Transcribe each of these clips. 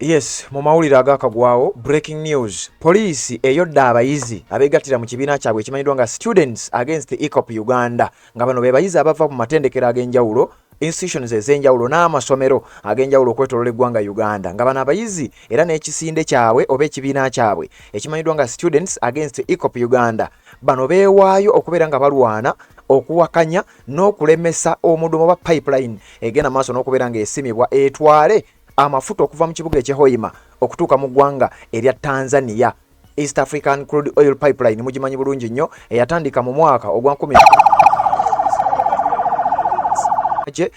Yes, mu mawulire agakagwawo, breaking news, poliisi eyodde abayizi abeegattira mu kibiina kyabwe ekimanyiddwa nga Students Against the EACOP Uganda, nga bano be bayizi abava mu matendekero ag'enjawulo, institutions ez'enjawulo n'amasomero ag'enjawulo okwetoloola eggwanga Uganda, nga bano abayizi era n'ekisinde kyabwe oba ekibiina kyabwe ekimanyiddwa nga Students Against EACOP Uganda. Bano beewaayo okubeera nga balwana okuwakanya n'okulemesa omudumu oba pipeline egenda maaso n'okubeera ng'esimibwa etwale amafuta okuva mu kibuga eky'e Hoima okutuuka mu ggwanga erya Tanzania. East African Crude Oil Pipeline mugimanyi bulungi nnyo, eyatandika mu mwaka ogwa 1 gye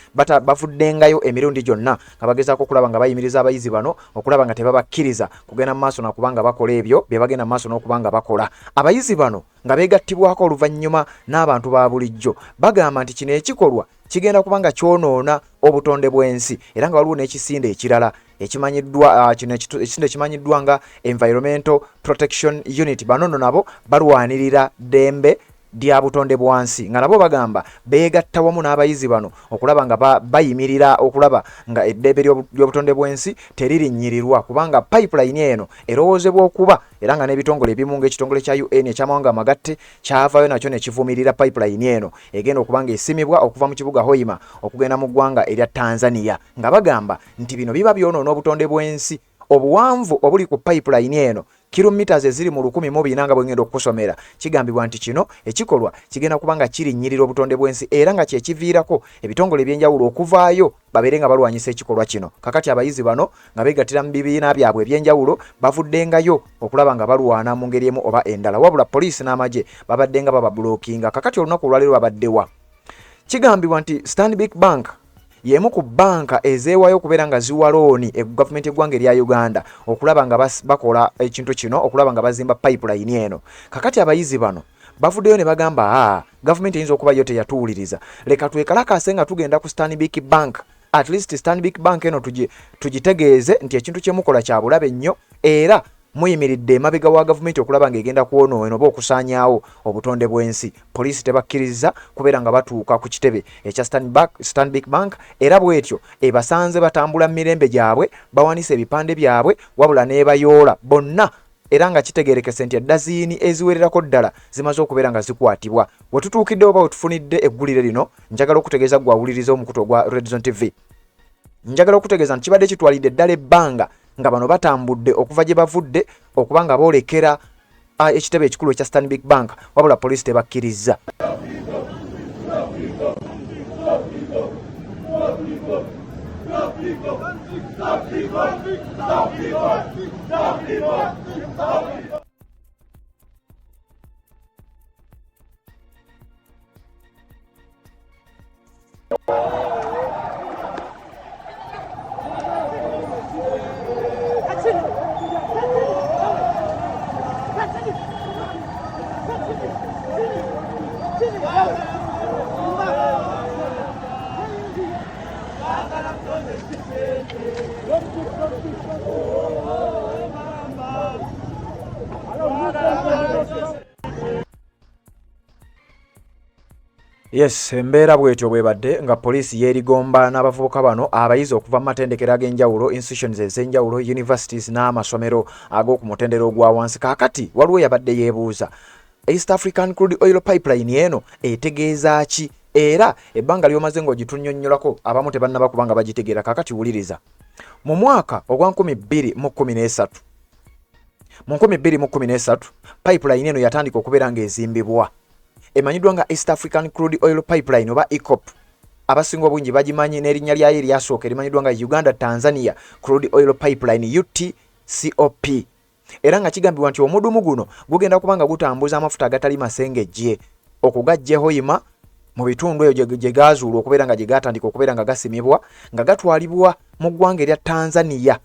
bavuddengayo emirundi gyonna nga bagezaako okulaba nga bayimiriza abayizi bano, okulaba nga tebabakkiriza kugenda mu maaso nakuba nga bakola ebyo bye bagenda mu maaso n'okuba nga bakola. Abayizi bano nga beegattibwako oluvannyuma n'abantu ba bulijjo bagamba nti kino ekikolwa kigenda kuba nga kyonoona obutonde bw'ensi, era nga waliwo n'ekisinde ekirala ekimanyiddwa, kino ekisinde ekimanyiddwa nga Environmental Protection Unit. Bano nno nabo balwanirira ddembe lya butonde bwansi, nga nabo bagamba beegatta wamu n'abayizi bano okulaba nga bayimirira okulaba nga eddembe ly'obutonde bw'ensi teririnnyirirwa, kubanga pipeline eno erowoozebwa okuba, era nga n'ebitongole ebimu ng'ekitongole kya UN eky'amawanga amagatte kyavaayo nakyo ne kivumirira pipeline eno egenda okuba ng'esimibwa okuva mu kibuga Hoima okugenda mu ggwanga erya Tanzania, nga bagamba nti bino biba byonoona obutonde bw'ensi. Obuwanvu obuli ku pipeline eno kilometers eziri mu 1400, nga bwengenda okukusomera, kigambibwa nti kino ekikolwa kigenda kuba nga kirinnyirira obutonde bw'ensi, era nga kyekiviirako ebitongole ebyenjawulo okuvaayo babeere nga balwanyisa ekikolwa kino. Kakati abayizi bano nga beegattira mu bibiina byabwe ebyenjawulo bavuddengayo okulaba nga balwana mu ngeri emu oba endala, wabula poliisi n'amagye babadde nga bababulookinga. Kakati olunaku olwaleero babaddewa? Kigambibwa nti Stanbic Bank y'emu ku bbanka ezeewaayo okubeera nga ziwa looni e gavumenti eggwanga erya Uganda okulaba nga bakola ekintu kino, okulaba nga bazimba pipeline eno. Kakati abayizi bano bavuddeyo ne bagamba, aa, gavumenti eyinza okuba yo teyatuwuliriza, leka twekalakaase nga tugenda ku Stanbic Bank. At least Stanbic Bank eno tugitegeeze nti ekintu kye mukola kya bulabe nnyo, era muyimiridde emabega wa gavumenti okulaba ng'egenda kwonoona oba okusaanyaawo obutonde bw'ensi. Poliisi tebakkiriza kubeera nga batuuka ku kitebe ekya Stanbic Bank, era bw'etyo ebasanze batambula mu mirembe gyabwe, bawanise ebipande byabwe, wabula n'ebayoola bonna, era nga kitegeerekese nti eddaziini eziwererako ddala zimaze okubeera nga zikwatibwa. We tutuukidde oba we tufunidde eggulire lino, njagala okutegeeza ggwe awuliriza omukutu ogwa Redzone TV, njagala okutegeeza nti kibadde kitwalidde ddala ebbanga nga bano batambudde okuva gye bavudde okuba nga boolekera ekitebe ekikulu ekya Stanbic Bank, wabula poliisi tebakkirizza. Yes, embeera bwetyo bwebadde nga poliisi yeerigomba n'abavubuka bano abayizi okuva mu matendekero ag'enjawulo, institutions ez'enjawulo, universities n'amasomero ag'oku mutendera ogwa wansi. Kaakati waliwo yabadde yeebuuza, East African Crude Oil Pipeline eno etegeeza ki? Era ebbanga ly'omaze ng'ogitunnyonnyolako abamu tebannaba kuba nga bagitegeera. Kaakati wuliriza. Mu mwaka ogwa 2013, mu 2013 pipeline eno yatandika okubeera ng'ezimbibwa, emanyiddwa nga East African Crude Oil Pipeline oba EACOP. Abasinga obungi bagimanyi n'erinnya lyayo eryasooka erimanyiddwa nga Uganda Tanzania Crude Oil Pipeline, UTCOP, era nga kigambibwa nti omudumu guno gugenda kuba nga gutambuza amafuta agatali masengejje okugaggya Hoima mu bitundu eyo gye gaazuulwa okubeera nga gye gaatandika okubeera nga gasimibwa, nga gatwalibwa mu ggwanga erya Tanzania,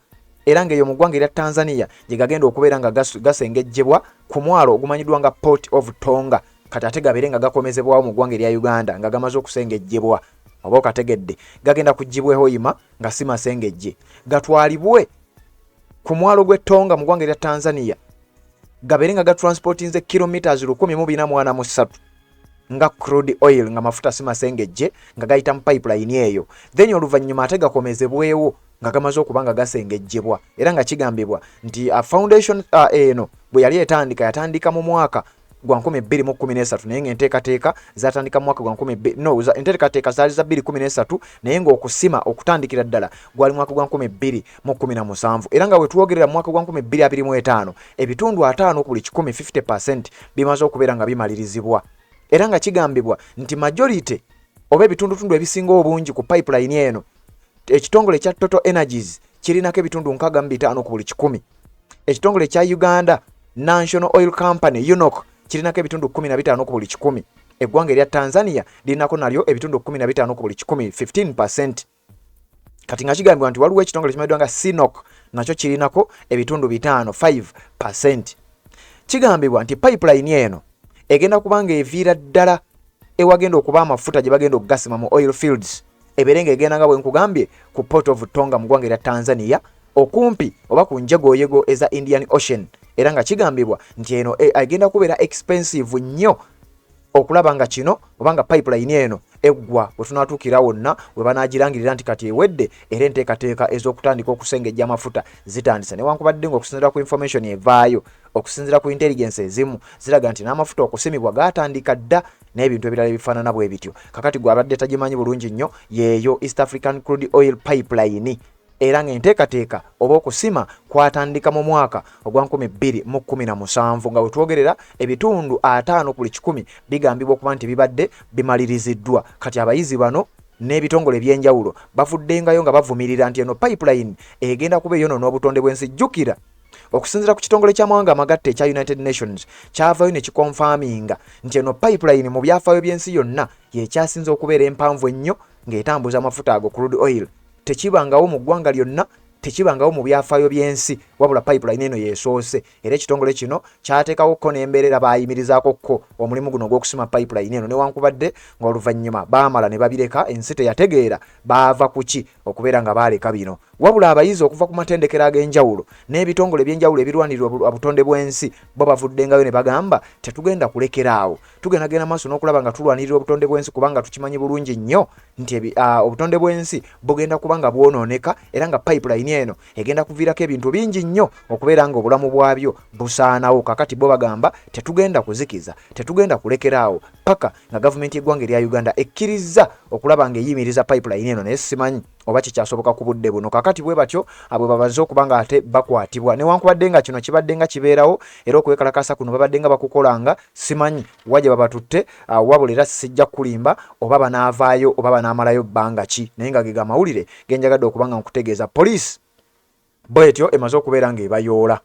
era ng'eyo mu ggwanga erya Tanzania gye gagenda okubeera nga gasengejjebwa ku mwalo ogumanyiddwa nga Port of Tonga. Kati ate gabeere nga gakomezebwawo mu ggwanga erya Uganda nga gamaze okusengejjebwa, oba okategedde, gagenda kuggyibwa e Hoima nga si masengejje, gatwalibwe ku mwalo gw'e Tonga mu ggwanga erya Tanzania, gabeere nga gatransportinze kilometers 1443 nga crude oil, nga mafuta si masengejje, nga gayita mu pipeline eyo. Then oluvannyuma ate gakomezebwewo nga gamaze okuba nga gasengejjebwa. Era nga kigambibwa nti foundation eno bwe yali etandika, yatandika mu mwaka gwa 2013, naye ng'enteekateeka zatandika mu mwaka gwa 2, no, enteekateeka zaali za 2013, naye ng'okusima okutandikira ddala gwali mwaka gwa 2017. Era nga wetwogerera mu mwaka gwa 2025, ebitundu 50 ku buli kikumi, 50%, bimaze okubeera nga bimalirizibwa. Era nga kigambibwa nti majority oba ebitundutundu ebisinga obungi ku pipeline eno, ekitongole ekya Total Energies kirinako ebitundu 65 ku buli kikumi, ekitongole ekya Uganda National Oil Company, UNOC, kirinako ebitundu 15 ku buli kikumi, eggwanga erya Tanzania lirinako nalyo ebitundu 15 ku buli kikumi, 15%. Kati nga kigambibwa nti waliwo ekitongole kimanyiddwa nga CNOOC, nakyo kirinako ebitundu 5, 5%. Kigambibwa nti pipeline eno egenda kuba nga eviira ddala ewagenda okuba amafuta gye bagenda okugasima mu oil fields, ebeere ng'egenda nga bwe nkugambye ku Port of Tonga mu ggwanga erya Tanzania, okumpi oba ku njegoyego eza Indian Ocean. Era nga kigambibwa nti eno egenda kubeera expensive nnyo okulaba nga kino oba nga pipeline eno eggwa we tunaatuukira wonna we banaagirangirira nti kati ewedde era enteekateeka ez'okutandika okusengejja amafuta zitandise, newankubadde ng'okusinziira ku information evaayo, okusinziira ku intelligence ezimu ziraga nti n'amafuta okusimibwa gaatandika dda n'ebintu ebirala ebifaanana bwe bityo. Kakati gwe abadde tagimanyi bulungi nnyo, yeeyo East African Crude Oil Pipeline, era ng'enteekateeka oba okusima kwatandika mu mwaka ogwa 2017, nga wetwogerera ebitundu 50 ku buli kikumi bigambibwa okuba nti bibadde bimaliriziddwa. Kati abayizi bano n'ebitongole ebyenjawulo bavuddengayo nga bavumirira nti eno pipeline egenda kuba eyonoona obutonde bw'ensi. Jjukira, okusinziira ku kitongole ky'amawanga amagatte ekya United Nations, kyavayo ne kiconfirminga nti eno pipeline mu byafaayo by'ensi yonna yekyasinze okubeera empanvu ennyo ng'etambuza amafuta ago crude oil. Tekibangawo mu ggwanga lyonna, tekibangawo mu byafaayo by'ensi, wabula pipeline eno yeesoose. Era ekitongole kino kyateekawo ko n'embeera era baayimirizaako ko omulimu guno ogw'okusima pipeline eno, newankubadde ng'oluvannyuma baamala ne babireka. Ensi teyategeera baava ku ki okubeera nga baaleka bino. Wabula abayizi okuva ku matendekero ag'enjawulo n'ebitongole ebyenjawulo ebirwanirira obutonde bw'ensi bo bavuddengayo ne bagamba, "Tetugenda kulekeraawo, tugenda genda maaso n'okulaba nga tulwanirira obutonde bw'ensi, kubanga tukimanyi bulungi nnyo nti obutonde bw'ensi bugenda kuba nga bwonooneka, era nga pipeline eno egenda kuviirako ebintu bingi nnyo okubeera nga obulamu bwabyo busaanawo." Kakati bo bagamba, "Tetugenda kuzikiza, tetugenda kulekeraawo paka nga gavumenti y'eggwanga erya Uganda ekkirizza okulaba ng'eyimiriza pipeline eno." Naye simanyi oba kikyasoboka ku budde buno. Kakati bwe batyo bwe babaze okuba nga ate bakwatibwa, newankubadde nga kino kibadde nga kibeerawo era okwekalakasa kuno babadde nga bakukolanga. Simanyi wa gye babatutte, wabula era sijja kulimba oba banaavaayo oba banaamalayo bbanga ki, naye nga ge gamawulire genjagadde okuba nga nkutegeeza. Poliisi bwetyo emaze okubeera ng'ebayoola.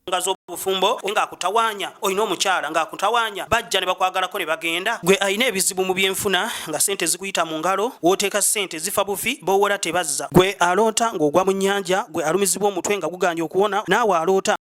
Nga z'obufumbo ng'akutawaanya, olina omukyala ng'akutawaanya, bajja ne bakwagalako ne bagenda. Gwe alina ebizibu mu byenfuna nga ssente zikuyita mu ngalo, w'oteeka ssente zifa bufi, b'owola tebazza. Gwe aloota ng'ogwa mu nnyanja, gwe alumizibwa omutwe nga gugaanye okuwona, naawe aloota